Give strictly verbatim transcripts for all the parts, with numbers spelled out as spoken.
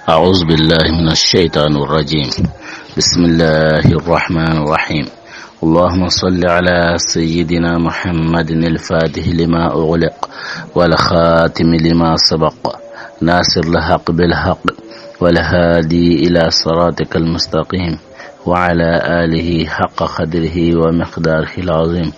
أعوذ بالله من الشيطان الرجيم. بسم الله الرحمن الرحيم. اللهم صل على سيدنا محمد الفاتح لما أغلق والخاتم لما سبق ناصر الحق بالحق والهادي إلى صراطك المستقيم وعلى آله حق قدره ومقداره العظيم.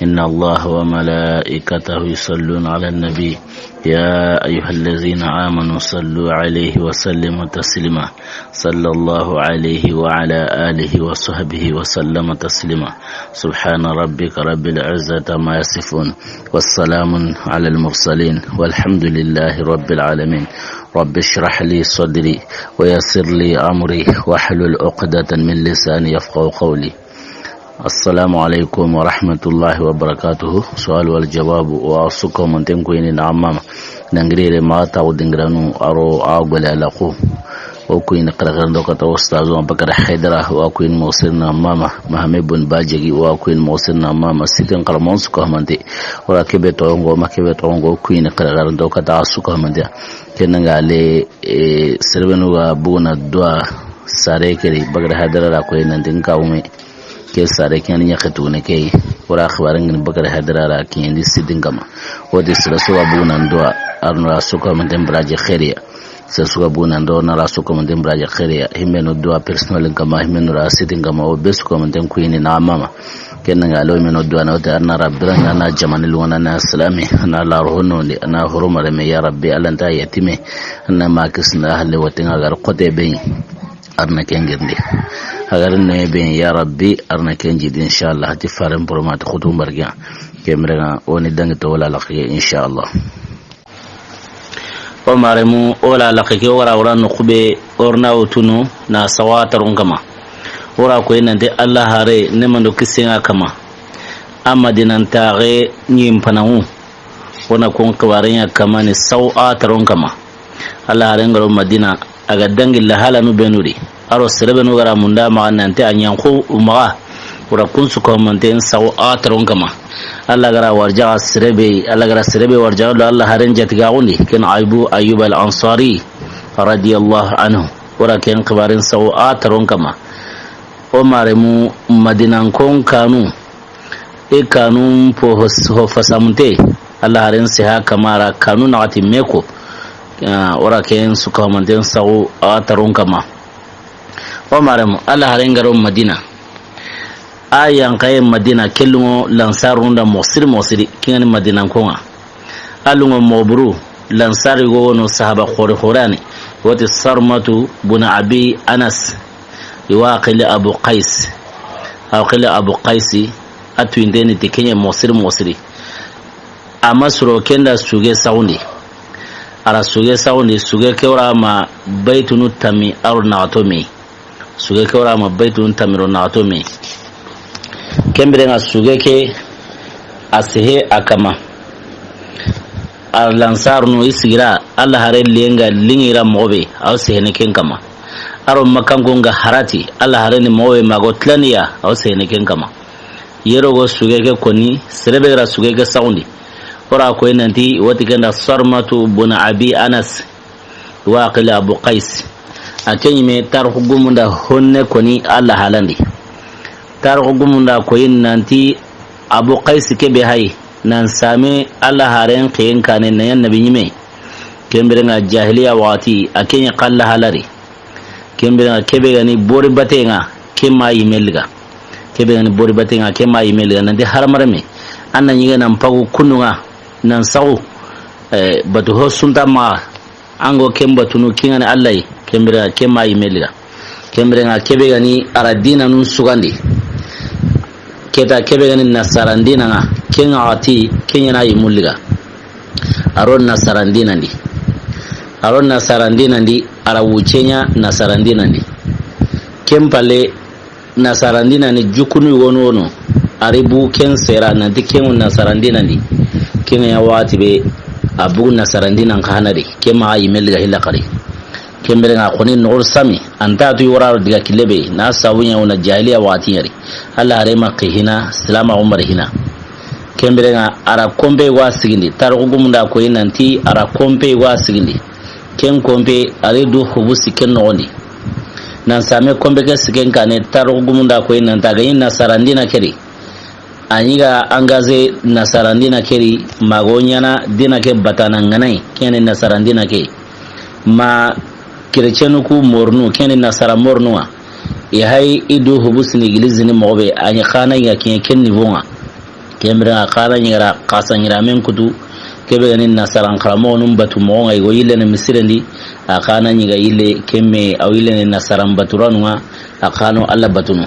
إن الله وملائكته يصلون على النبي، يا أيها الذين آمنوا صلوا عليه وسلموا تسليما. صلى الله عليه وعلى آله وصحبه وسلم تسليما. سبحان ربك رب العزة عما يصفون، والسلام على المرسلين، والحمد لله رب العالمين. رب اشرح لي صدري ويسر لي أمري واحلل عقدة من لساني يفقهوا قولي. السلام عليكم ورحمة الله وبركاته. سؤال والجواب. Wa su ko manten ko ini na mama. Nangirere ma ta o dingiranu aro a gole ala ko. O ko ini qaraqar do kata Ustaz Abubakar Haidara, wa ko ini mo sirna mama Mohamed Bun Bajegi, wa ko ini mo sirna mama Sitin Qarmon su ko mante. Wala kebe tongo ma kebe tongo ko ini qaraqar do kata su ko mante. Kenanga le, e, serbenu wa buna dua sare keri Bakar Haidara ra ko ini ndin kawme. Ke sare ke ni ɲaxe tugune ke. Wora xibaare ngini Bakar Haidara ra ke ndi Sitin kama. Wodi sira suga buguna ndo arno ra suka manten baraji xeeriya. Sira suga buguna ndo na ra suka manten baraji xeeriya. Himmenu duwa personnel kama, himmenu ra Sitin kama, o be suka manten kuyini na mama. Kenanga lo himmenu duwa na wodi arna rabbi ranga na jamani lugana na islami, na la rohono ndi, na horomare me ya rabbi, alanta yatime, na makis na halle wotinga gar kote be. Arna kengirndi. Agar ne ben ya rabbi, arna kenji di inshallah ti faren promat khutum barga. Kemrega oni dangi to wala laqi inshallah. O maremu wala laqi ke wara wara no khube orna utunu na sawa tarun kama. Wara ko inante Allah hare ne mando kisenga kama. Amma dinan tare nyim panawu. Wona kon xibaaren ya kama ni saw a taron kama. Allah haren garo Madina, a ga dangi lahalanu benu di. Aro serebenu gara munda maxa nanti a ɲanxu maxa. Wura kunsu ko manten saw a taron kama. Allah gara warjaxa serebe, Allah gara serebe warjaxa do Allah haren jatiga gundi. Ken Aybu Ayyub al-Ansari radiyallahu anhu. Wura ken xibaaren saw a taron kama. O maremu Madinankon kanu. I kanun po ho fasamunte. Allah haren seha kamara kanu naxati meko. Wora ken suka manten saxu a tarun kama. O maremu Allah haren garo Madina. A yankaye Madina kelluŋo lansarun da moxo siri moxo siri kingani Madinankonŋa. A lunŋo moxo buru lansari go wono sahaba xori xorani. Woti Sarmatu bun Abi Anas. I wa xili Abu Qais. A wa xili Abu Qaisi. A tuyinteni ti keɲe moxo siri moxo siri. A ma suro kenda suge saxundi. A ra suge saxundi, suge ke wora ma baytunu tami aro naxato me. Suge ke wora ma baytunu tami ro naxato me. Kembirenŋa suge ke a sehe a kama. A lansarunu i sigira Allah hare lenga lingira moxo be, a wa sehene ken kama. Aro Makkanko nga harati Allah hare ni moxo be mago tilaniya, a wa sehene ken kama. Yero go suge ke koni, serebe gara suge ke saxundi. Wora koy nanti woti kenda Sarmatu bun Abi Anas. Wa xili Abu Qais. A ke ɲime tarixu gumunda honne koni Allah halandi. Tarixu gumunda koyi nanti Abu Qais kebe hay nan same Allah haren xiyen kane na yan nabi ɲime. Kembirenŋa jahiliya waxati a ke ɲi xalla halari. Kembirenŋa kebe gani bori batenŋa ke ma yime liga. Kebe gani bori batenŋa ke ma yime liga nanti haramarame. An na ɲige nan pagu kununŋa nan saxu. Eh, batu ho sunta maxa. Ango ken batunu kingani Allah yi, kembirenŋa ke ma yime liga. Kembirenŋa kebe gani a ra dinanun sugandi. Keta kebe gani nasaran dinanŋa, kenŋa xati keɲana yimu liga. A ro nasaran dinandi. A ro nasaran dinandi, a ra wuceɲa nasaran dinandi. Ken palle Nasarandinani jukunu wono wono. Ari bu ken sera nanti ken nasarandinani. Ken ya waxati be a bugu nasarandinan xanari. Ken maxa yimel ga hilla xari. Ken bere nga xoni noxor sami. Anta tu yoraro diga kille be. Na sabu ɲa wona jahiliya waxati yari. Allah harema xihina, silama umar hina. Ken bere nga ara kompe wa sigindi. Tarixu gumunda koyi nanti ara kompe wa sigindi. Ken konpe, a ri du hubu sikken noxondi. Nan same konpe ke sikken kane, tarixu gumun da koyi nan ti a ga ɲi nasarandina ke di. A ɲi ga engagé nasarandina ke di, ma ga wo ɲaana dina ke batana ŋa na yi, ken ni nasarandina ke. Ma chrétienu ku mornu, ken ni nasara mornu wa. I hay i du hubu sini église ni moxo be, a ɲi xa na ɲi ga kiɲe ken niveau ŋa. Ken biren ŋa xa na ɲi ga ra xasa ɲi ra men kutu, ke be ga ni nasaran xaramoxonun batu moxo ŋa, i ga wo yillene misiren di, a xa na ɲi ga yille ken me, a wo yillene nasaran baturanu ŋa, a xa no Alla batunu.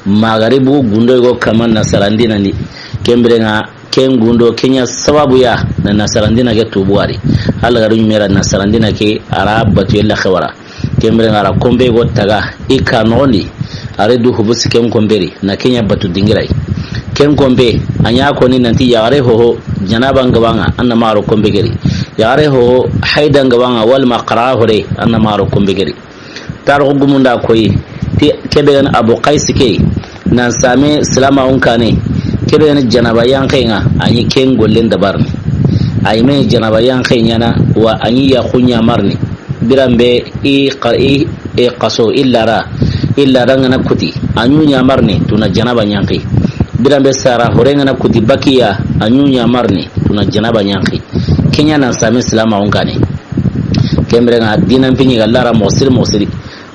Magaribu gundo yogo kama nasarandina ndi. Ken biren ŋa ken gundo ke ɲa sababu ya na nasarandina ke tubu wari. Alla ga ri ɲi me ra nasarandina ke a ra batu yella xewara. Ken biren ŋa a ra konpe yogo taga i ka noxondi. A ri du hubu sikken konpe ri na ke ɲa batu dingira yi. Ken konpe a ɲa koni nan ti yaxare hoho janaba ŋa ba ŋa, an na ma ro konpe ke ri. Yaxare hoho hayda ŋa ba ŋa, walla ma xara hore, an na ma ro konpe ke ri. Tarixu gumun da koyi ti ke be ga ni Abu Qays ke, nan same silaamaxun kane, ke be ga ni janaba yanqe ŋa, a ɲi ken gollen dabarini. A yi me janaba yanqe ɲaana, wa a ɲi yaxu ɲaamarini. Biran be i xa-, i, i xaso, i laada, i laada ŋa na kuti, a ɲi ɲaamarini, tuna janaba yanqi. Biran be sara hore ŋa na kuti bakiya, a ɲi ɲaamarini, tuna janaba yanqi. Ke ɲa nan same silaamaxun kane. Ken biren ŋa dinan piɲi ga lara moxo siri moxo siri.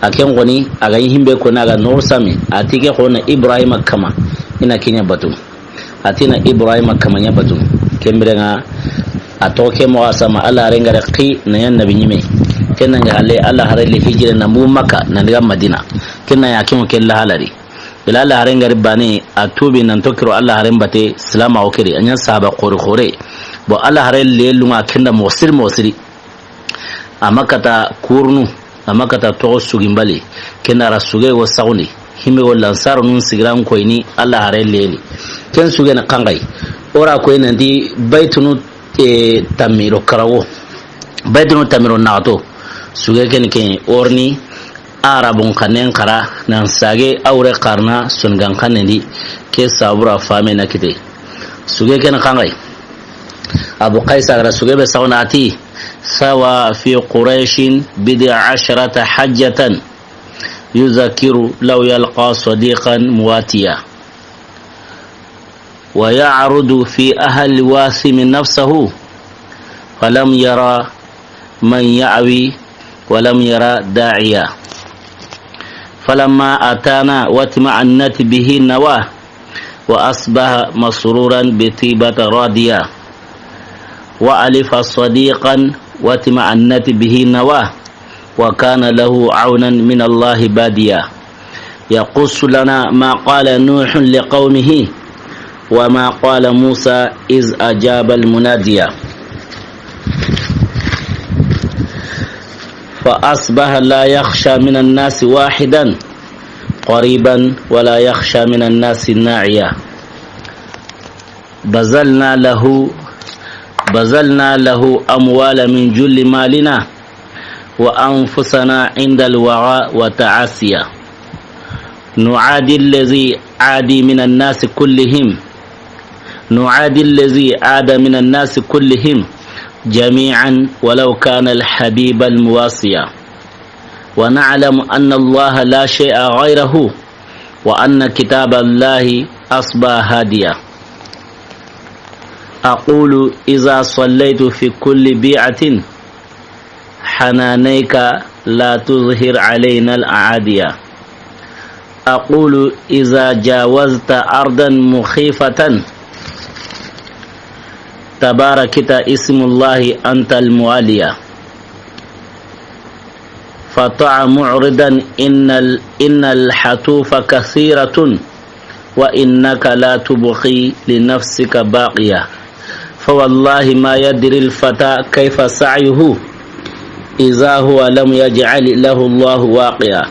A ken xoni, a ga ɲi himbe ko na ga no sami, a ti ke xo na Ibrahima kama, i na ke ɲa batu. A ti na Ibrahima kama ɲa batu. Ken biren ŋa a toxo ke moxo a sama, Alla haaren ga ri xi na ɲa nabi ɲi me. Ken na ŋa halle, Alla haaren li hijire na mugu Makka, na daga Madina. Ken na ɲa ke mo ke la halari. Bila Alla haaren ga ri baane, a tuubi nan toxo ro Alla haaren batte, silaamaxu ke ri, a ɲa sahaaba xoore xoore. Bon, Alla haaren li lunŋa ken da moxo siri moxo siri. A ma kata kurunu, a ma kata toxo suginbali, ken da a ra suge wo saxundi, himbe wo lansaaru nun sigiran koyini Alla haaren li. Ken suge na xanxayi, o ra koyi nan ti baytunu, e, tanmi do karago, baytunu tanmi do naxato, suge ken ke ni orni, Arabun xannen xara, nan sage a wure xarana soninkan xannen di, ke sabu ra fame na kite. Suge ken xanxayi. Abu Qays a ga ra suge be saxundi a ti, ثوى في قريش بضع عشرة حجة يذكر لو يلقى صديقا مواتيا. ويعرض في أهل واثم نفسه، فلم ير من يأوي ولم ير داعيا. فلما أتانا واطمأنت به نواه، وأصبح مسرورا بطيبة راضيا. وألف صديقا واطمأنت به نواه، وكان له عونا من الله باديا. يقص لنا ما قال نوح لقومه وما قال موسى إذ أجاب المنادي. فأصبح لا يخشى من الناس واحدا قريبا ولا يخشى من الناس ناعيا. بذلنا له، بذلنا له أموال من جل مالنا وأنفسنا عند الوغى وتعاسيا. نعادي الذي عادي من الناس كلهم، نعادي الذي عاد من الناس كلهم جميعا ولو كان الحبيب المواسيا. ونعلم أن الله لا شيء غيره، وأن كتاب الله أصبح هاديا. أقول إذا صليت في كل بيعة حنانيك لا تظهر علينا الأعاديا. أقول إذا جاوزت أرضا مخيفة تباركت اسم الله أنت المواليا. فطع معرضا إن ال-، إن الحتوف كثيرة وإنك لا تبقي لنفسك باقيا. فوالله ما يدري الفتى كيف سعيه إذا هو لم يجعل له الله واقيا.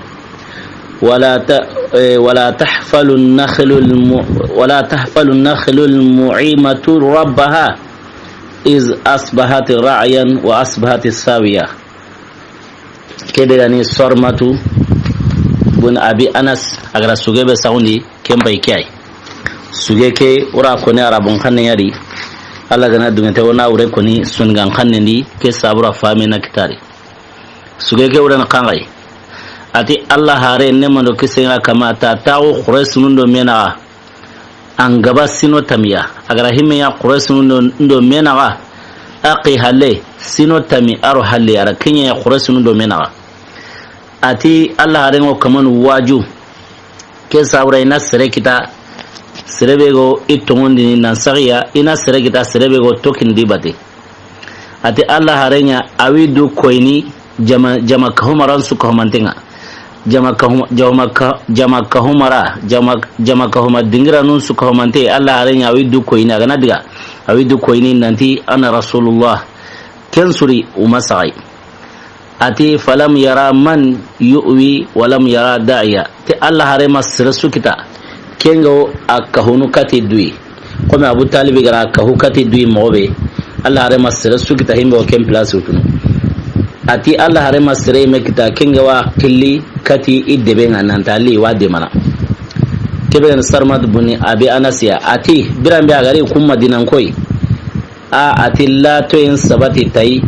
ولا ت-، إيه، ولا تحفل النخل الم-، ولا تحفل النخل المعيمة ربها إذ أصبحت رعيا وأصبحت ساوية. Ke be ga ni Sormatu bun Abi Anas, a ga ra suge be saxundi, ken bay ke yi. Suge ke, o ra koni Arabun xannen ya di. Alla ga na duŋe te, o na wure koni soninkan xannen di, ke sabu ra fame na kitari. Suge ke wuren xanxayi. A ti Alla haare ne mando kisen ŋa kama ta taxu Quraysinun do me naxa. An gaba sino tamiya. A ga ra himme ya Quraysinun do, do me naxa. A xi halle sino tami a ro halle a ra ken ɲa ya Quraysinun do me naxa. A ti Alla haaren ŋo kamanu waju. Ke sabura i na sere kita, sere be go i toŋondini nan saxiya, i na sere kita, sere be go tokindi bate. A ti Alla haaren ɲa a wi du koyini jama, jama kahumaran su kahumanten ŋa. Jama kahuma, jama ka, jama kahumara, jama, jama kahuma dingiranun su kahumante, Alla haaren ɲa a wi du koyini, a ga na diga, a wi du koyini nanti, "Ana Rasulullah." Ken suri, u ma saxayi. A ti, "Falam yara man yu'wi, walam yara da'iya." Ti Alla haare ma sere su kita. Ken ga wo a kahunu kati duyi. Comme Abu Talibi ga ra kahu kati duyi moxo be. Alla haare ma sere su kita himbe wo ken place wutunu. A ti Alla haare ma sere me kita ken ga wa killi kati i debe ŋa nanta li wa demana. Kebe gan Sarmat buni Abi Anasiya. A ti, biranbe a ga ri kun Madinankoyi. A, a ti latoyen sabati tayi,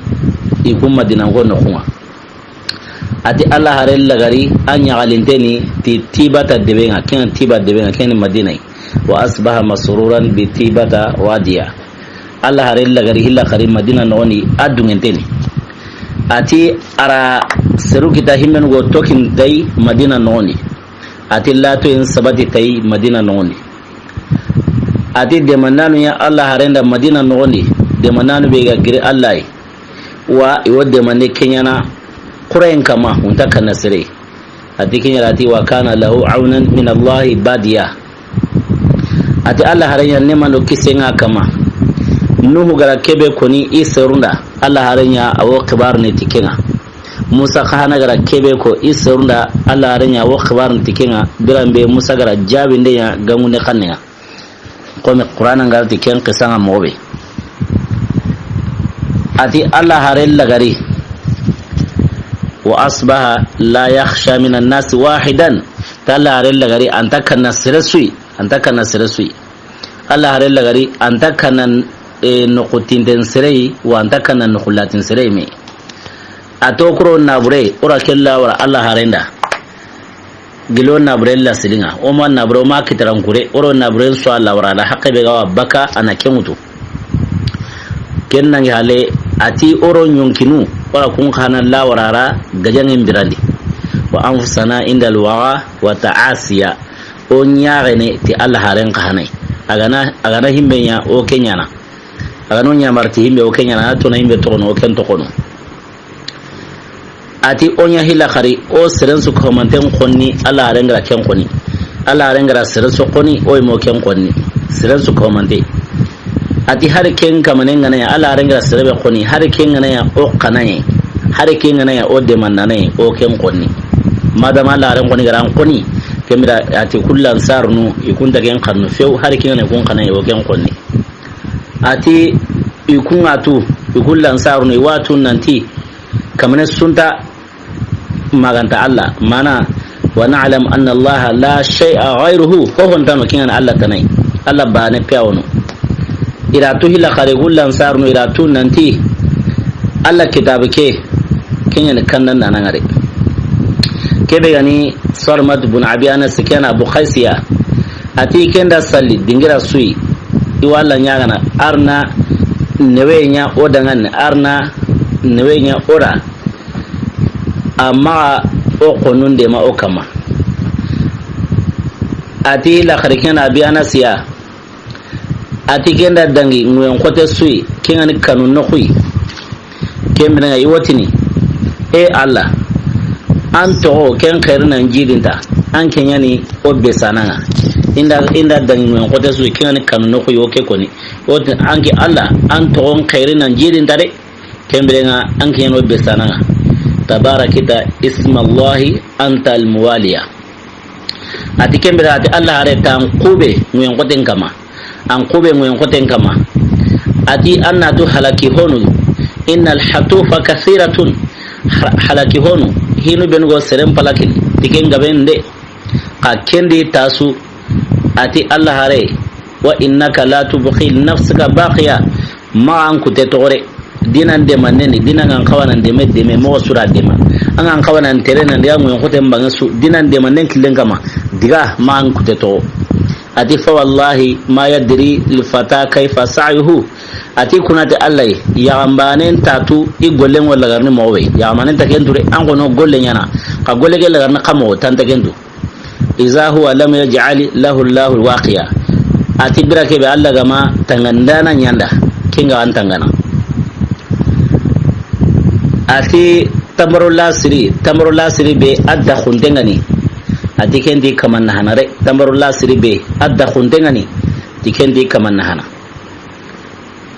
i kun Madinanko noxun ŋa. A ti Alla haare lagari, a ɲaxalinteni, ti Tibata debe ŋa, ken Tiba debe ŋa, ken Madina yi. Wa asbaha masruran bi Tibata radiya. Alla haare lagari, hilla xari Madina noxoni, a dungenteni. A ti a ra seru kita himmenu go tokin tayi Madina noxoni. A ti latoyen sabati tayi Madina noxoni. A ti demandanu ya Alla haaren da Madina noxoni, demandanu be ga giri Alla yi. Wa i wo demande ke ɲaana Quraysin kama, unta kanna sere. A ti ke ɲaana a ti, "Wa kana lahu awnan min Allahi badiya." A ti Alla haaren ɲa ne mando kisen ŋa kama. Nuhu ga ra kebe koni i serun da, Alla haaren ɲa a wo xibaaruni ti ken ŋa. Musa xa hana ga ra kebe ko i serun da, Alla haaren ɲa a wo xibaaruni ti ken ŋa, biranbe Musa ga ra jaabinde ɲa gangunde xannen ŋa. Komi Qur'ana ga ra ti ken xisan ŋa moxo be. A ti Alla haare lagari. Wa asbaha la yakhsha minan nasi wahidan. Ti Alla haare lagari anta kanna sere su yi, anta kanna sere su yi. Alla haare lagari anta kanna, e, noxu tinten sere yi, wa anta kanna noxu latin sere yi me. A to kuro nabure, o ra kella wara Alla haaren da. Gilo nabure la silinŋa, o ma nabure, o ma kitaran kure, o ro nabure su Alla wara da haqqe be ga wa baka a na ken wutu. Ken nangi hale, a ti o ro ɲonkinu, o ra kun xa na la wara ra gajaŋen birandi. Wa anfusana indal waga wa ta'asiya. O ɲaxene ti Alla haaren xa hana yi. A ga na, a ga na himbe ɲa, o ke ɲaana. A ga na o ɲamari ti himbe, o ke ɲaana, a na tona himbe toxono, o ken toxono. A ti o ɲa hilla xari, o seren su komanten xoni, Alla haaren ga ra ken xoni. Alla haaren ga ra seren su xoni, o yi mo ken xoni. Seren su komante. A ti hari ken kamanen ga na ya, Alla haaren ga ra sere be xoni, hari ken ga na ya, o xana ye. Hari ken ga na ya, o demandana ye, o ken xoni. Madama Alla haaren xoni ga ra xoni, ken bire a ti kullan sarnu, i kun ta ken xannu few, hari ken ga na kun xana ye, o ken xoni. A ti i kun ŋa tu, i kun lansarunu, i wa tu nanti, kamane sunta maganta Alla, mana, "Wa na'lam anna Allaha la shay'a ghayruhu," ho hontano ken ŋa ni Alla tana yi, Alla bane piyawono. I ra tu hilla xare, i kun lansarunu, i ra tu nanti, Alla kitabe ke, ken ŋa ni kandan na ŋare. Kebe ga ni Sarmat bun Abi Anas, ken Abu Qaysiya. A ti ken da salli dingira su yi. I wa Alla ɲaagana, arna newe ɲa o danŋa ni, arna newe ɲa o ra. A maxa o xonun dema o kama. A ti laxari ken Abi Anasiya. A ti ken da dangi ŋuyen xote su yi, ken ŋa ni kanu noxu yi. Ken bire ŋa i wa tini, e Alla, an toxo ken xeeri nan jidinta, an ke ɲa ni o be sanaŋa. I nda, i nda dangi ŋuyen xote su yi, ken ŋa ni kanu noxu yi, o ke koni. O ti an ke Alla, an toxo n xeeri nan jidinta de. Ken bire ŋa an ke ɲa ni o be sanaŋa. Tabarakta ismallahi antal muwaliya. A ti ken bire, a ti Alla hare ta an xube ŋuyen xoten kama. An xube ŋuyen xoten kama. A ti an na tu halaki honu. Innal hatufa kasiratun. Ha-, halaki honu. Hinu ben go seren palakin. Ti ken gaben de. Xa ken di tasu. A ti Alla hare. Wa innaka la tubqi nafsaka baqiya. Ma an kute togore. Dinan dema neni, dinan ŋa n xawa nan deme, deme, moxo su ra dema. An ga n xawa nan tere nan diga ŋoyen xoten banŋe su, dinan demanden killen kama, diga ma an kute to. A ti, fa wallahi ma yadri l fata kayfa sa'yuhu. A ti, kuna ti Alla yi, yaxambanen ta tu i gollen ŋo lagarini moxo be. Yaxambanen ta ken tu de, an xono golle ɲaana. Xa golle ke lagarini xa moxo, tan ta ken tu. Iza huwa lam yaj'al lahu Allahu waqiya. A ti bira ke be Alla ga ma tangandana ɲa an da, ken ga an tangana. A ti tamaro lasiri, tamaro lasiri be a da xunten ŋa ni. A ti ken ti kaman na hana re, tamaro lasiri be a da xunten ŋa ni. Ti ken ti kaman na hana.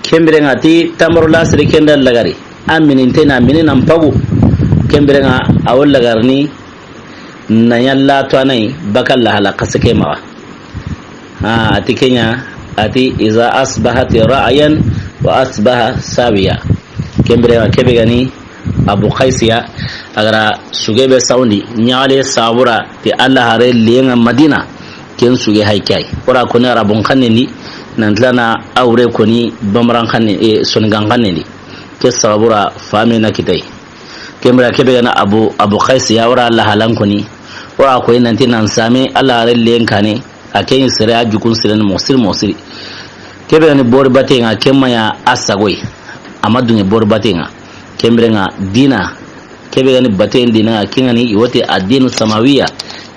Ken biren ŋa ti tamaro lasiri ken da lagari. A mininte na mini nan pagu. Ken biren ŋa a wo lagarini na ɲa la to a na yi baka lahala xase ke maxa. A ti ken ɲa, a ti, iza asbahat ra'yan wa asbaha sawiya. Ken biren ŋa ke be ga ni Abu Qaysi ya, a ga ra suge be sawundi, ɲaxale sabura ti Alla hare liyen ŋa Madina, ken suge hay ke yi. O ra koni Arabun xannen di, nan tilana a wure koni Bamaran xannen, e, Soninkan xannen di. Ke sabura fame na kita yi. Ken biren ŋa ke be ga na Abu, Abu Qaysi ya, o ra Alla halan koni. O ra ko yi nan ti nan same Alla hare liyen kaane. A ke ɲi sere, a jukun sere ni moxo siri, moxo siri. Ke be ga ni bori baten ŋa, ken ma ɲa a sago yi. A ma dunŋe bori baten ŋa. Ken biren ŋa dina, ke be ga ni baten dina, ken ŋa ni i wa ti addinu samawiya.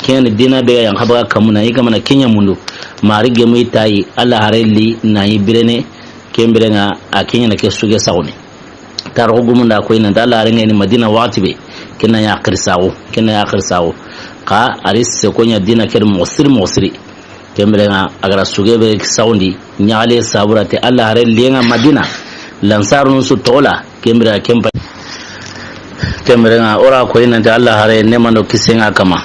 Ken ŋa ni dina be ga yan xaba ga kamu na, i kamana ken ɲa mundu. Mari gemu i ta yi, Alla hare li na yi birene. Ken biren ŋa a ken ɲa na ke suge saxuni. Tarixu gumun da a ko yi nan ti Alla hare ŋa ni Madina waxati be, ken na ɲa xirisaxu, ken na ɲa xirisaxu. Xa a ri se ko ɲa dina ke di moxo siri, moxo siri. Ken biren ŋa a ga ra suge be sawundi, ɲaxale sabura ti Alla hare liyen ŋa Madina, lansarunun su toxo la. Ken biren ŋa ken pa-, ken biren ŋa o ra ko yi nan ti Alla hare neema do kisen ŋa a kama.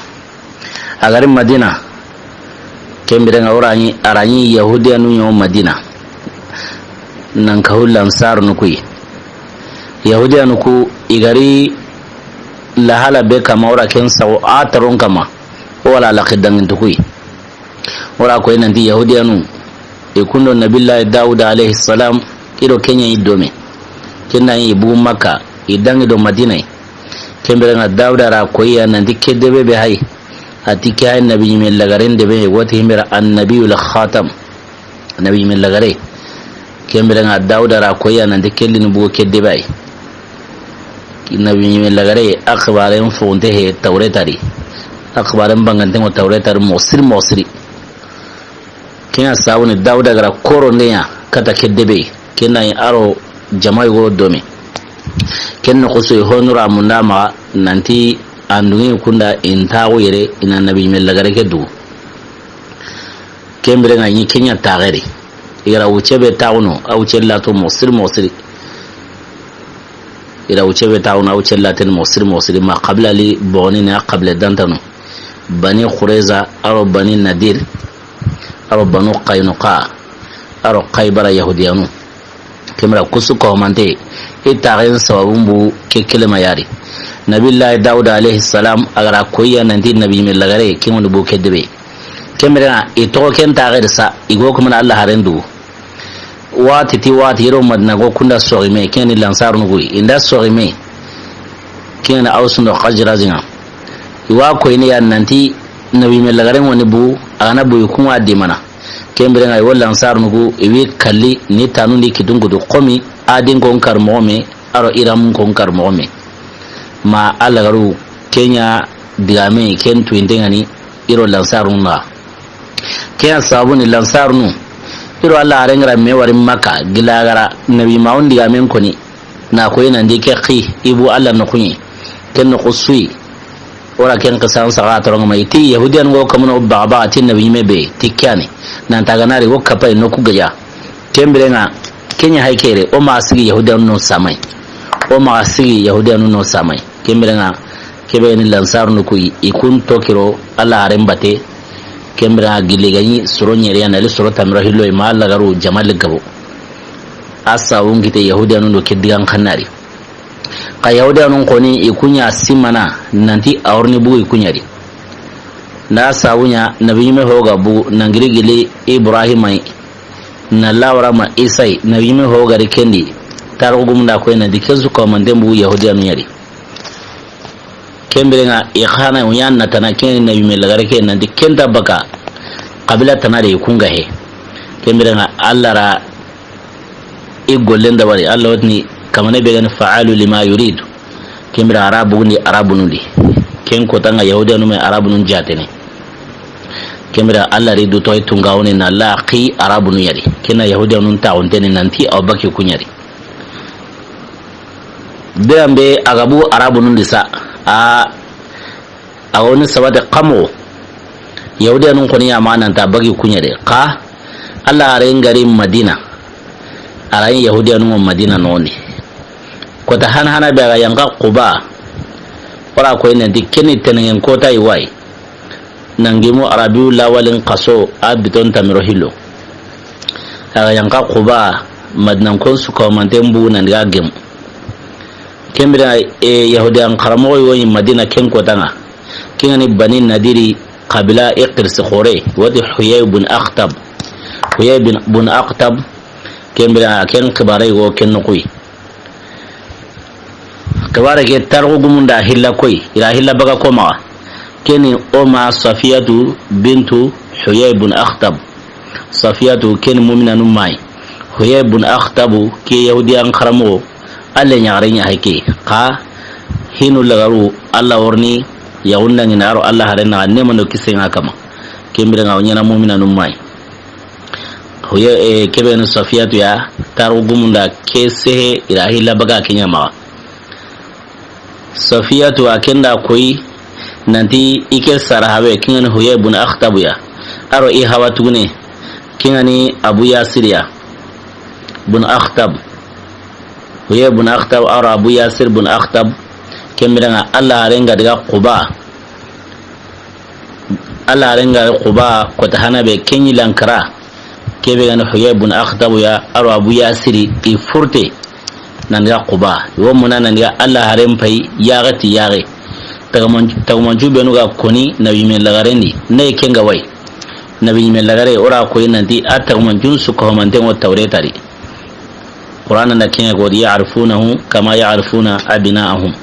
A ga ri Madina, ken biren ŋa o ra ɲi, a ra ɲi Yahudiyanu ɲa wo Madina. Nan ka hu lansarunu ku yi. Yahudiyanu ku i ga ri lahala be kama, o ra ken sago a taron kama. O wala laxi dangintu ku yi. O ra ko yi nan ti Yahudiyanu, i kundo Nabillahi Dawuda alayhi salam, i do ken ɲa i dome. Ken na yi i bugu Makka, i dangi do Madina yi. Ken biren ŋa Dawuda ra ko yi ya nan ti ke debe be hay. A ti ke hay nabi ɲime lagaren debe, i wa ti himbira annabiyul khatam. Nabi ɲime lagare. Ken biren ŋa Dawuda ra ko yi ya nan ti ke li ni bugu ke debe yi. Nabi ɲime lagare, a xibaren fonte he Tawreta di. A xibaren banganten ŋo Tawreta di moxo siri, moxo siri. Ken ɲa sabu ni Dawuda ga ra koronde ɲa kata ke debe. Ken na yi a ro jama yogo dome. Ken noxo su yi honura munda maxa nan ti an dunŋe kunda i ntaxu yere i na nabi ɲime lagare ke dugu. Ken biren ŋa ɲi ken ɲa taxeri. I ga ra wuce be taxunu, a wuce lato moxo siri, moxo siri. I ga ra wuce be taxunu, a wuce laten moxo siri, moxo siri. Ma xabila li bogoni ni a xabile dantanu. Bani Qurayza, a ro Bani Nadir, a ro Banu Qaynuqa, a ro Xaybara Yahudiyanu. Ken biren ŋa kusu ko mante, i taxen sababun bu ke kelema ya ri. Nabillahi Dawuda alayhi salam, a ga ra ko yi ya nan ti nabi ɲime lagare, ken ŋo ni bugu ke debe. Ken biren ŋa, i toxo ken taxe di sa, i go kumana Alla haren dugu. Wati ti wati, i ro Madina go kunda soxi me, ken ni lansarunu ku yi. I nda soxi me, ken ni Awsu ndo Xazraji ŋa. I wa ko yi ni ya nan ti nabi ɲime lagaren ŋo ni bugu, a ga na bugu i kun ŋa di mana. Ken biren ŋa, i wo lansarunu ku, i wi kalli ni tanun di kitun kutu, xomi Adin kon kar moxo me, a ro Iramun kon kar moxo me. Ma Alla ga ru ken ɲa digame, ken tuwinten ŋa ni, i ro lansarunu na. Ken ɲa sabu ni lansarunu, i ro Alla haren ga ra me wari Makka, gila ga ra nabi maxun digamen koni. Na ko yi nan ti ke xi, i bu Alla noxu ɲi. Ken noxo su yi. O ra ken xisan saxa toron ŋa ma i ti Yahudiyanu ŋo kamuno baxa baxa ti nabi ɲime be ti ke ya ni. Nan ta ga na ri wo kapa i noxu gaja. Ken biren ŋa, ken ɲa hay kere, o maxa sigi Yahudiyanu no samay. O maxa sigi Yahudiyanu no samay. Ken biren ŋa, ke be ni lansarunu ku yi, i kun toxo i ro Alla haren bate. Ken biren ŋa gilli ga ɲi soro ɲere ya na li soro tamiro hillo i ma Alla ga ru jama li gabo. A sawun kite Yahudiyanu ndo ke digan xanari. Xa Yahudiyanun xoni i kun ɲa simana nan ti a wori ni bugu i kun ɲa di. Na sabu ɲa nabi ɲime ho ga bugu nan giri gili Ibrahima yi, na lawara ma Isa yi, nabi ɲime ho ga ri ken di. Tarixu gumun da ko yi nan ti ken su ko manten bugu Yahudiyanu ɲa di. Ken biren ŋa i xa na o ɲa na tana ken na yime lagare ke nanti ken nta baka xabila tana de i kun ga he. Ken biren ŋa Alla ra i gollen dabari, Alla wa tini kamane be ga ni fa'alu lima yuridu. Ken biren ŋa Arabu ndi, Arabunun di. Ken kota ŋa Yahudiyanu me Arabunun jaatene. Ken biren ŋa Alla ri du toxi tunga woni na laqi Arabunu ya di. Ken na Yahudiyanun taxunteni nanti awa baki ku ya di. Biran be a ga bu Arabunun di sa, a, a woni sabate xa moxo. Yahudiyanun xoni ya ma nanta bagi ku ya de. Xa Alla haren ga ri Madina, a ra ɲi Yahudiyanun ŋo Madina noxon di. Kota hana hana be a ga yanqa Quba, o ra koyi nanti ken ni tenengen kota i wa yi. Nan gimu Arabiyu lawalin xaso a biton tanmi do hillo. A ga yanqa Quba, Madinankon su kahumanten bu nan diga gemu. Ken biren ŋa, e, Yahudiyan xaranmoxo yi wo ɲi Madina ken kota ŋa. Ken ga ni Bani Nadiri xabila i xirisi xoore, wati Huyay bun Akhtab. Huyay bin, bun Akhtab, ken biren ŋa ken xibaare yi wo ken noxu yi. Xibaare ke tarixu gumun da hilla koyi, i ra hilla baga ko maxa. Ken ni o ma Safiyatu bintu Huyay bun Akhtab. Safiyatu ken ni muminanu ma yi. Huyay bun Akhtabu ke Yahudiyan xaranmoxo, a le ɲaxare ɲa hake. Xa hinu lagaru Alla wa riini yaxun dangi na a ro Alla haren naxa, neema do kisen ŋa a kanma. Ken biren ŋa o ɲaana muminanu ma yi. Huye, e, ke be ni Safiyatu ya, tarixu gumun da ke sehe, i ra hilla baga ke ɲa maxa. Safiyatu a ken da koyi nanti i ke sara hawe, ken ga ni Huyay bun Akhtabu ya. A ro i hawa tugune, ken ga ni Abu Yasir ya. Bun Akhtab. Huyay bun Akhtab, a ro Abu Yasir bun Akhtab. Ken biren ŋa Alla haren ga diga Quba. Alla haren ga Quba kota hana be ken ɲi lankara. Ke be ga ni Huyay bun Akhtabu ya, a ro Abu Yasiri, i furte. Nan diga Quba. I wo muna nan diga Alla haren payi yaxe ti yaxe. Taguman-, tagumancu benu ga koni Nabi ɲime lagaren di. Ne ken ga wa yi. Nabi ɲime lagare, o ra koyi nanti a tagumancun su kahumanten ŋo Tawreta di. Qur'ana nda ken ɲa ko di, "Ya'rifunahu kama ya'rifuna abna'ahum."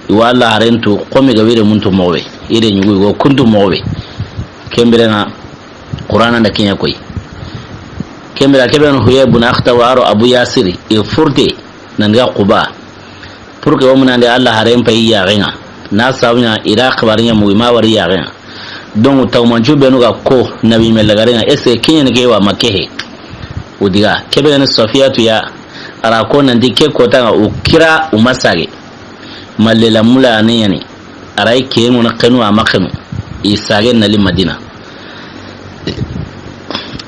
I wa Alla haren tu xo mi ga wire mun tu moxo be. I re ɲugu i go kun tu moxo be. Ken biren ŋa Qur'ana nda ken ɲa koyi. Ken biren ŋa ke be ni Huyay bun Akhtab a ro Abu Yasiri, i furte nan diga Quba. Pour que o muna ndi Alla haren payi yaxen ŋa. Na sabu ɲa i ra xibaare ɲa mugu i ma wari yaxen ŋa. Donc, tagumancu benu ga ko, Nabi ɲime lagaren ŋa, est-ce que ken ɲa ni ke wa ma ke he? O diga, ke be ga ni Safiyatu ya, a ra ko nanti ke kota ŋa, o kira, o ma sage. Malle la mula ne ɲa ni. A ra i ke ŋo na xenu, a ma xenu. I sage na li Madina.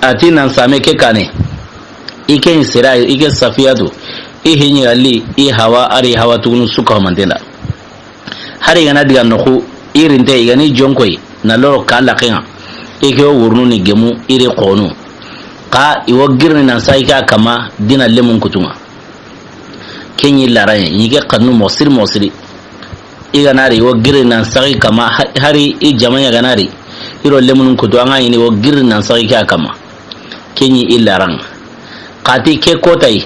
A ti nan same ke kane. I ke ɲi sera, i ke Safiyatu. I hiɲi ali, i hawa, a ri hawa tugunu su kahumanten da. Hari i ga na diga noxu, i rinte, i ga ni jonkoyi, na loro ka laxen ŋa, i ke wo wurunu ni gemu, i ri xonu. Xa i wo girini nan sayi ke a kanma, dina lemun kutun ŋa. Ken ɲi laran ɲi ke xannu moxo siri moxo siri. I ga na ri, i wo girini nan sayi kanma, ha-, hari i jama ɲa ga na ri, i ro lemunun kutu, an ga ɲi ni wo girini nan sayi ke a kanma. Ken ɲi i laran. Xa ti ke kotayi,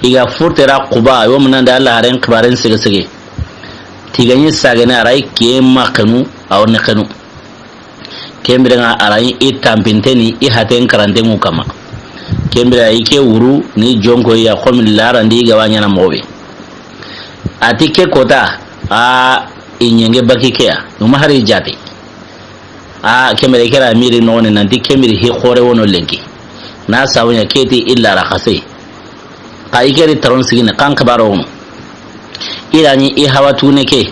i ga furtera Quba, i wo muna ndi Alla haren xibaaren sege sege. Ti ga ɲi sagene a ra i ke ma xenu, a wo ne xenu. Ken biren ŋa a ra i tanpinteni i haten karanten ŋu kanma. Ken biren ŋa i ke wuru ni jonko ya xo mi larandi i ga wa ɲaana moxo be. A ti ke kota, a i ɲenge baki ke ya, i ma hari jaate. A ken biren i ke ra miri noxone nanti ken biri hi xoore wono lenki. Na sabu ɲa ke ti i lara xase. Xa i ke ri taron sigine, xa n xibaro wono. I ra ɲi i hawa tugune ke.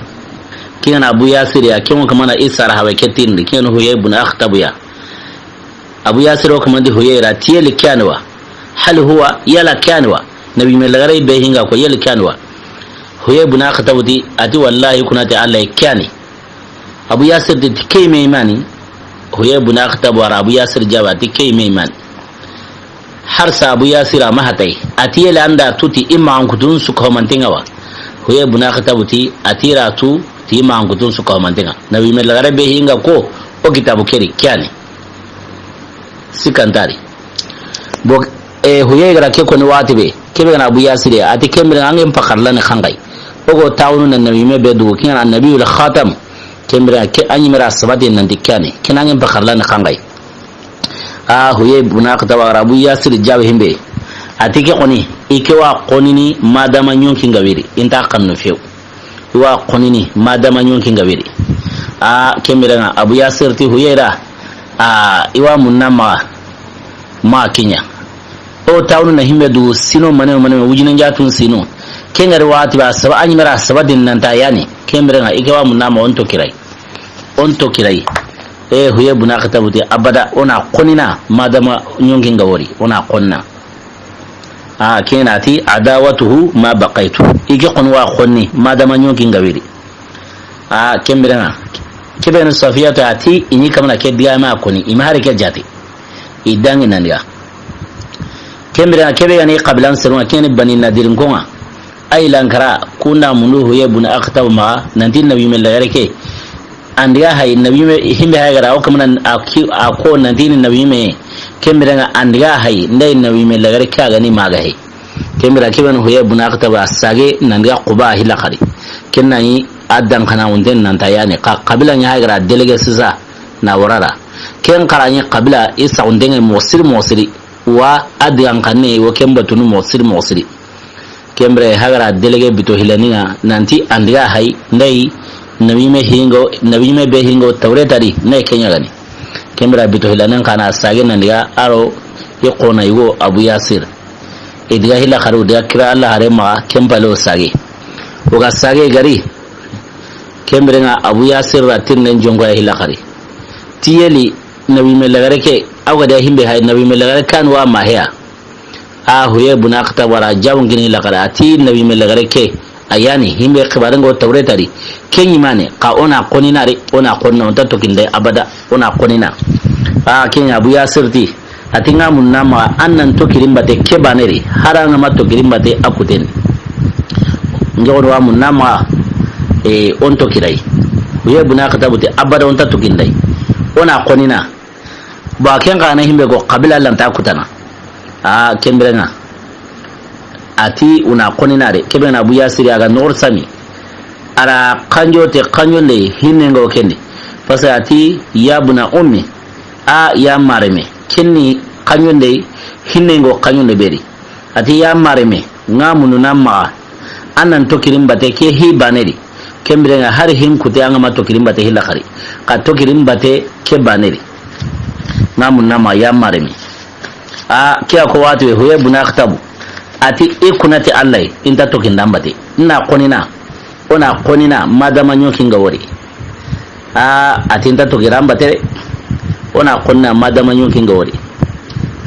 Ken ga na Abu Yasir ya, ken ŋo kamana i sara hawa ke tirindi, ken ga na Huyay bun Akhtabu ya. Abu Yasir wo kamandi Huyay ra, ti yeli ke yani wa? Hal huwa, yala ke yani wa? Nabi me lagare be hinga ko yeli ke yani wa? Huyay bun Akhtabu ti, a ti wallahi kuna ti Alla ke yani. Abu Yasir ti, ti ke me imani? Huyay bun Akhtabu a ra Abu Yasir jaaba ti ke me imani. Har sa Abu Yasir a ma hatay. A ti yele an da tu ti i maxankutun su ko mantenga wa? Huyay bun Akhtabu ti, a ti ra tu ti i maxankutun su ko mantenga. Nabi me lagare be hinga ko, o kitabu ke ri ke yani. Sikka nta a ri. Bo, e, Huyay ga ra ke koni waxati be, ke be ga na Abu Yasir ya, a ti ke mire an ŋa n pakarla ni xanxay. O ga tawunu na nabi me be dugu, ken ŋa na nabiyul khatam. Ken bire ke a ɲi me ra sabati nanti ke ya ni, ken ŋa ŋen pakarla ni xanxay. A Huyay bun Axtab a ga ra Abu Yasir jaabi himbe. A ti ke xoni, i ke wa xonini madama ɲonki nga wiri, i nta xannu few. I wa xonini madama ɲonki nga wiri. A ken bire ŋa Abu Yasir ti Huyay ra, a i wa munna ma, ma kiɲa. O tawunu na himbe du sino mane mane wujine njatun sino. Ken ŋa ri waxati ba saba a ɲi me ra sabati nanta ya ni. Ken bire ŋa i ke wa munna ma o nto kiray. O nto kiray. E Huyay bun Axtab ti abada o na xonina madama ɲonki nga wori, o na xonna. A ken ŋa na ti adawatuhu ma baqaytu. I ke xoni wa xonni madama ɲonki nga wiri. A ken bire ŋa ke be ni Safiyatu a ti i ɲi kamana ke diga ma xoni, i ma hari ke jaati. I dangi nan diga. Ken bire ŋa ke be ga ni xabilan seru ŋa, ken ni Bani Nadirinko ŋa. Ay lankara kunda mundu Huyay bun Axtab ma nanti nabi me lagare ke. An diga hay nabi me himbe hay ga ra o kamana a ki, a ko nanti ni nabi me. Ken bire ŋa an diga hay ndey nabi me lagare ke a ga ni ma ga hay. Ken bire ke be ni Huyay bun Axtab a sage nan diga Quba hilla xari. Ken na ɲi a dan xana wunten nanta ya ni. Xa xabila ɲa hay ga ra délégué sisa na warara. Ken xara ɲi xabila i saxunten ŋa moxo siri moxo siri. Wa a digan xanne wo ken batunu moxo siri moxo siri. Ken bire hay ga ra délégué bito hilani ŋa nanti an diga hay ndey nabi me hingo, nabi me be hingo Tawreta di ne ke ɲa ga ni. Ken bire bito hilanen xa na sage nan diga a ro i xona yugo Abu Yasir. I diga hilla xari, i diga kira Alla hare ma ken pale o sage. O ga sage gari. Ken bire ŋa Abu Yasir ra tirnden jonko ya hilla xari. Ti yeli nabi me lagare ke, a wa ga da himbe hay nabi me lagare kan wa ma heya. A Huyay bun Axtab a ra jaabun kini hilla xari a ti nabi me lagare ke. A ya ni himbe xibaaren ŋa o Tawreta di. Ken ɲi mane xa o na xonina ri, o na xonna, o nta tokinda abada, o na xonina. A ken ŋa Abu Yasir ti a ti nga munna ma an nan tokirin bate ke bane ri, hari an ga ma tokirin bate a kuten. Njogono wa munna ma, e o nto kiray. Huyay bun Axtab ti abada o nta tokinday. O na xonina. Ba ken xa na himbe go xabila lanta kutana. A ken bire ŋa. A ti o na xonina de. Ke be na Abu Yasir a ga noxor sami. A ra xanjo te xanjo ndey hinne nga wo ken di. Parce que a ti ya buna ummi. A ya mareme. Ken ni xanjo ndey hinne nga wo xanjo nde be ri. A ti ya mareme, nga mundu na maxa. An nan tokirin bate ke hi bane di. Ken bire ŋa hari hin kute an ga ma tokirin bate hilla xari. Xa tokirin bate ke bane di. Nga mundu na maxa ya mareme. A ke a ko watu Huyay bun Axtab. A ti i kuna ti Alla i nta tokindan bate. Na xonina. O na xonina madama ɲonki nga wori. A, a ti nta tokiran bate. O na xonna madama ɲonki nga wori.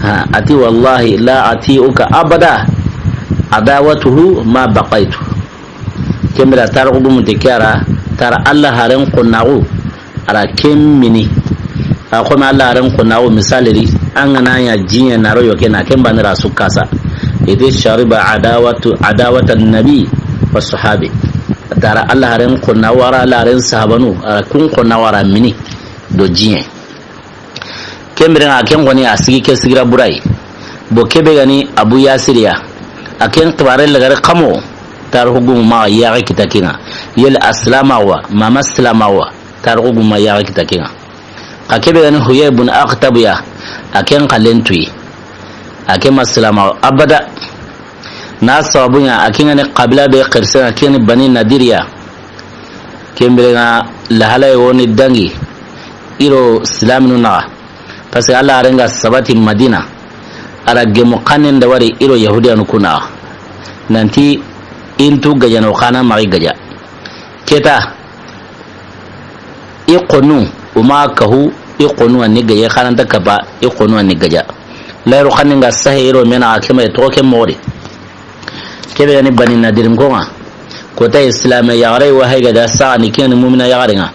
Ha, a ti wallahi la atiuka abada. Adawatuhu ma baqaytu. Ken bire tarixu gumunte ke a ra, tara Alla haren xonnaxu. A ra ken mini. A xo me Alla haren xonnaxu misali ri, an ga na ɲa jiɲe na ro yo ke na ken bane ra su kasa. I ti shariba adawatu, adawata nabi wa sahabi. Tara Alla haren xonnaxu, a ra Alla haren sahabanu, a ra kun xonnaxu a ra mini do jiɲe. Ken bire ŋa ken xoni a sigi ke sigira buray. Bo ke be ga ni Abu Yasir ya. A ken xibaare lagare xamo. Tarixu gumu ma yaxe kita ke ŋa. Yel aslama wa, mama aslama wa. Tarixu gumu ma yaxe kita ke ŋa. Xa ke be ga ni Huyay bun Axtab ya, a ken xalen tuyi. A ke ma silama abada. Na sababu ɲa, a ke ga ni xabila be xirse, a ke ni Bani Nadiriya. Ken bire ŋa lahalay woni dangi. I ro silaminu naxa. Parce que Alla haren ga sabati Madina. A ra gemu xannen da wari i ro Yahudiyanu kuna. Nanti i ntu gajano xana maxi gaja. Keta. I xonu, o ma kahu, i xonu a ni gaja, i xananta kaba, i xonu a ni gaja. Layru xannen ga sahe i ro me naxa ke ma toxo ke moxo di. Ke be ga ni Bani Nadirinko ŋa. Kota islame yaxare wa hay ga da saxa ni ken ni mumina yaxare ŋa.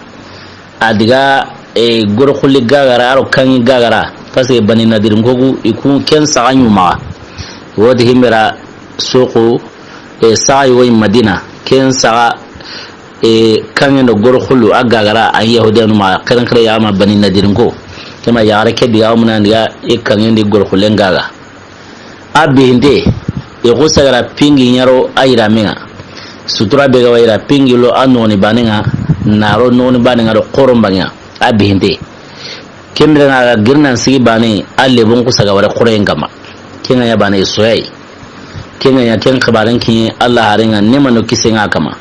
A diga, e, goro xulli gagara, a ro kanŋi gagara. Parce que Bani Nadirinko ku, i ku ken saxa ɲu maxa. Woti himbera soxo, e, saxa yogo i Madina. Ken saxa, e, kanŋen do goro xullu a gagara a Yahudiyanu ma, xeren xere ya ma Bani Nadirinko. Ke ma yaxare ke diga o muna diga i kanŋen di goro xullen gaga. A bihinte, i xu sagara pingi ɲaro a yirame ŋa. Sutura be ga wa i ra pingilo a noxoni baane ŋa, na ro noxoni baane ŋa do xoron bange ŋa, a bihinte. Ken bire ŋa a ga girinan sigi baane, a lebon ku saga ware xoroyen kama. Ken ŋa ɲa baane soyay. Ken ŋa ɲa ken xibaaren kiɲe Alla haaren ŋa, neema do kisiye ŋa a kama.